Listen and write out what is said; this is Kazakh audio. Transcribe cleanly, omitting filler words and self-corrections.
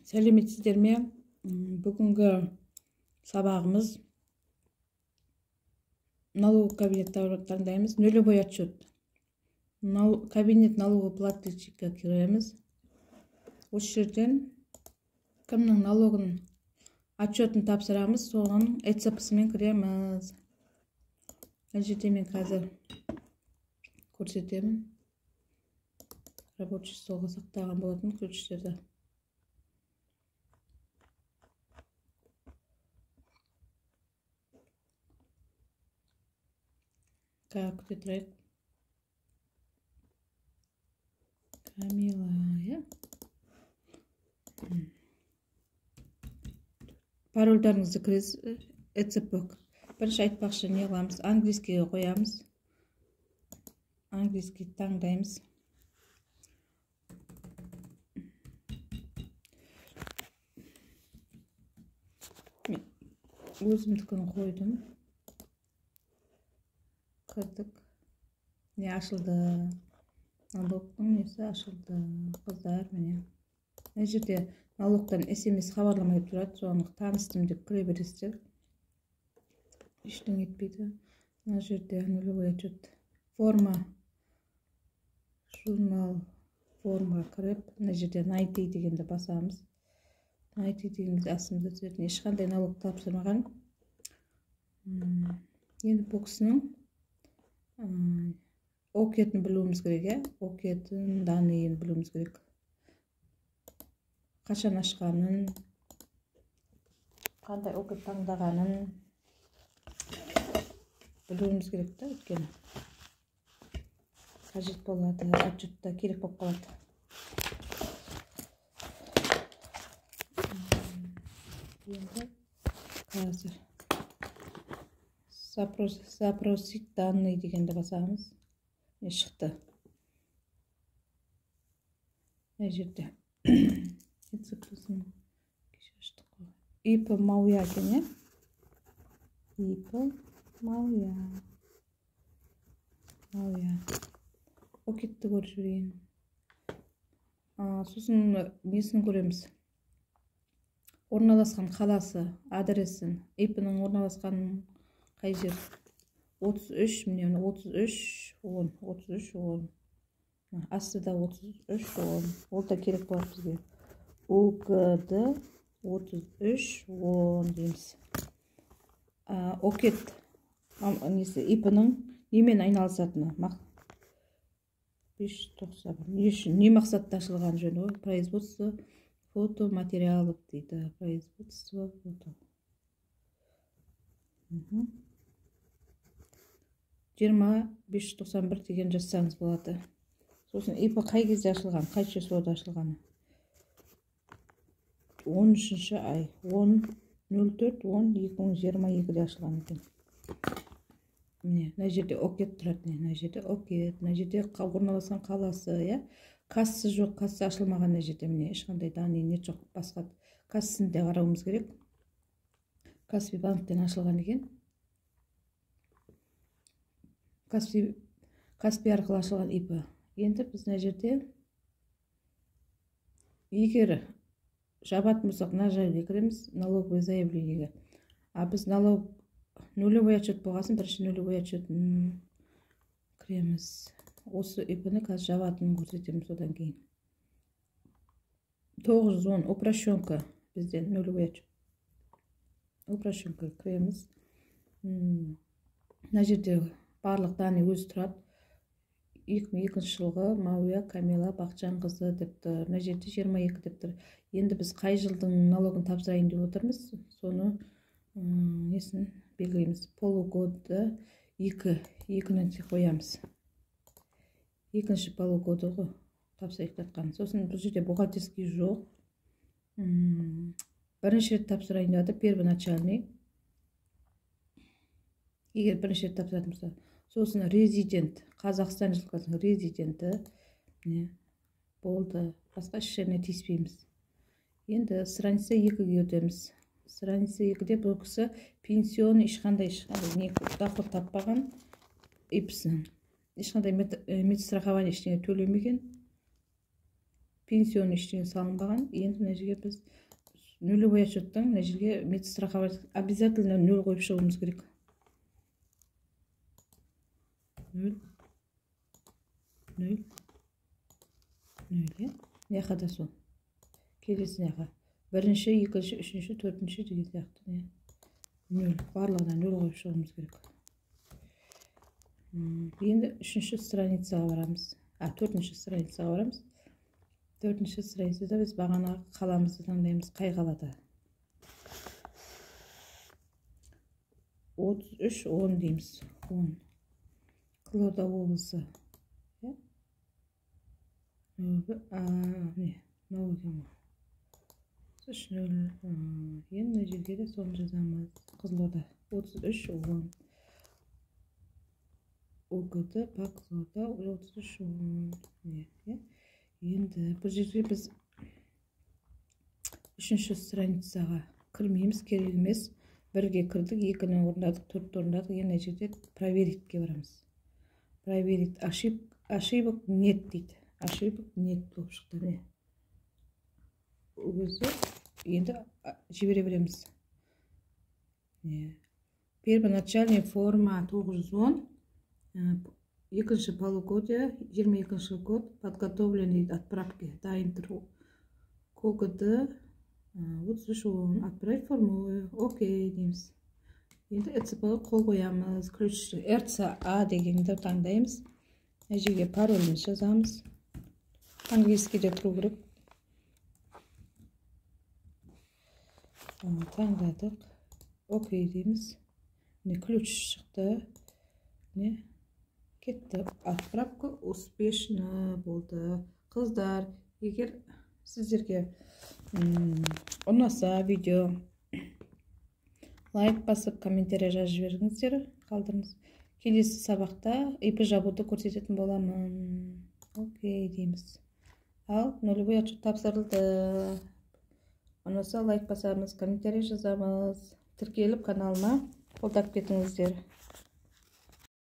Сәлеметсіздер ме? Бүгінгі сабағымыз налоговый кабинет таңдаймыз. Нулевой отчет. Кабинет налогоплательщика кіреміз. Осы жерден кімнің налогын отчетін тапсырамыз, соған ЭЦП-сімен кіреміз. Мына жерде мен қазір көрсетемін. Рабочий столға сақтаған болатын ключтерді. Так, күте тұрайық. Камила, иә? Парольдарыңызды кіресіз, ЭЦП. Бірінші айтпақшы, не қыламыз? Английскийге қоямыз. Английский таңдаймыз. Мен өзімдікін қойдым. Кірдік. Не ашылды? Налогтың несі ашылды? Қыздар, міне. Мына жерде налогтан СМС хабарлама келіп тұрады, соны таныстым деп кіре бересіздер. Ештеңе етпейді. Мына жерде нулевой отчет. Форма, журнал формаға кіріп, мына жерде найти дегенді басамыз. Найти деген кезде астымызда түсетін ешқандай налог тапсырмаған. Енді бұл кісінің ОКЭД-ін білуіміз керек, иә? ОКЭД-ін, данныйын білуіміз керек. Қашан ашқанын, қандай ОКЭД таңдағанын білуіміз керек та, өйткені қажет болады, отчетта керек болып қалады. Енді қазір запросить данные дегенді басамыз. Не шықты? Мына жерде ЭЦП-сын кеше аштық қой. ИП Мауя екен, иә? ИП Мауя. Мауя. ОКЭД-ті көріп жіберейін. Сосын несін көреміз? Орналасқан қаласы, адресін, ИП-ның орналасқан қай жер? 33, міне 33, 10, 33, 10. Астыда 33, 10. Ол да керек болады бізге. УКД 33, 10 дейміз. ОКЭД несі, ИП-ның немен айналысатыны? 591. Не үшін, не мақсатта ашылған жөн ғой? Производство фотоматериалов дейді. Производство фото. 20 591 деген жазсаңыз болады. Сосын ИП қай кезде ашылған, қай числода ашылғаны? 13 ай, 10 04 10 2022-де ашылған екен. Міне, мына жерде ОКЭД тұрады, мына жерде ОКЭД, мына жерде орналасқан қаласы, иә? Касса жоқ, касса ашылмаған мына жерде, міне, ешқандай данный не жоқ, басқа кассасын да қарауымыз керек. Каспий банктен ашылған екен. Каспий арқылы ашылған ИП. Енді біз мына жерде егер жабатын болсақ, мына жерге кіреміз, налоговый заявлениеге. А біз налог нулевой отчет болғасын, бірінші нулевой отчетін кіреміз. Осы ИП-ні қазір жабатынын көрсетеміз одан кейін. 910 упрощенка, бізде нулевой отчет. Упрощенка кіреміз. Мына жерде барлық данный өзі тұрады. 2002 жылғы Мауя Камила Бақытжанқызы деп тұр. Мына жерде 22 деп тұр. Енді біз қай жылдың налогын тапсырайын деп отырмыз, соны несін белгілейміз. Полугодие 2, 2-ні қоямыз. Екінші полугодие ғой тапсырайық жатқан. Сосын бұл жерде бухгалтерский жоқ. Бірінші рет тапсырайын деп жатыр, первоначальный. Егер бірінші рет тапсыратын болса. Сосын резидент, Қазақстан Республикасының резиденті. Міне, болды. Басқа еш жеріне тиіспейміз. Енді страница 2-ге өтеміз. Страница 2-де бұл кісі пенсионный ешқандай не доход таппаған ИП-сінің. Ешқандай медстрахование ештеңе төлемеген. Пенсионный ештеңе салынбаған. Енді мына жерге біз нулевой отчеттан мына жерге медстрахование обязательно 0 қойып шығуымыз керек. 0 0 0, иә. Мына да сол. Келесі мына бірінші, екінші, үшінші, төртінші деген сияқты. 0. Барлығына 0 қойып шығуымыз керек. Енді үшінші страницаға барамыз. Төртінші страницаға барамыз. Төртінші страницада біз бағана қаламызды таңдаймыз. Қай қалада? 33 10 дейміз. 10. Қызылорда облысы. Не, мынау екен ғой. 33 0. Енді мына жерге де соны жазамыз. Қызылорда 33 10. ОГД по Қызылорда 33 10. Не, енді бұл жерге біз үшінші страницаға кірмейміз, керек емес. Бірге кірдік, екіні орындадық, төртті орындадық. Енді мына жерде проверитке барамыз. Проверить ошибок нет дейді. Ошибок нет болып шықты. Міне. Өзі енді жібере береміз. Не. Первоначальная форма 910. Екінші полугодие, 22 год, подготовленный отправки, дайын тұр. КОГД 33 10, отправить форму, окей дейміз. Енді ЭЦП қол қоямыз, ключ РЦА дегенді таңдаймыз. Мына жерге паролімізді жазамыз. Английскийде тұру керек. Таңдадық. Окей дейміз. Міне ключ шықты. Міне кетті. Отправка успешно болды. Қыздар, егер сіздерге ұнаса видео, лайк басып, комментарий жазып жіберіңіздер, қалдырыңыз. Келесі сабақта ИП жабуды көрсететін боламын. Окей дейміз. Ал нулевой отчет тапсырылды. Ұнаса лайк басамыз, комментарий жазамыз. Тіркеліп каналыма қолдап кетіңіздер.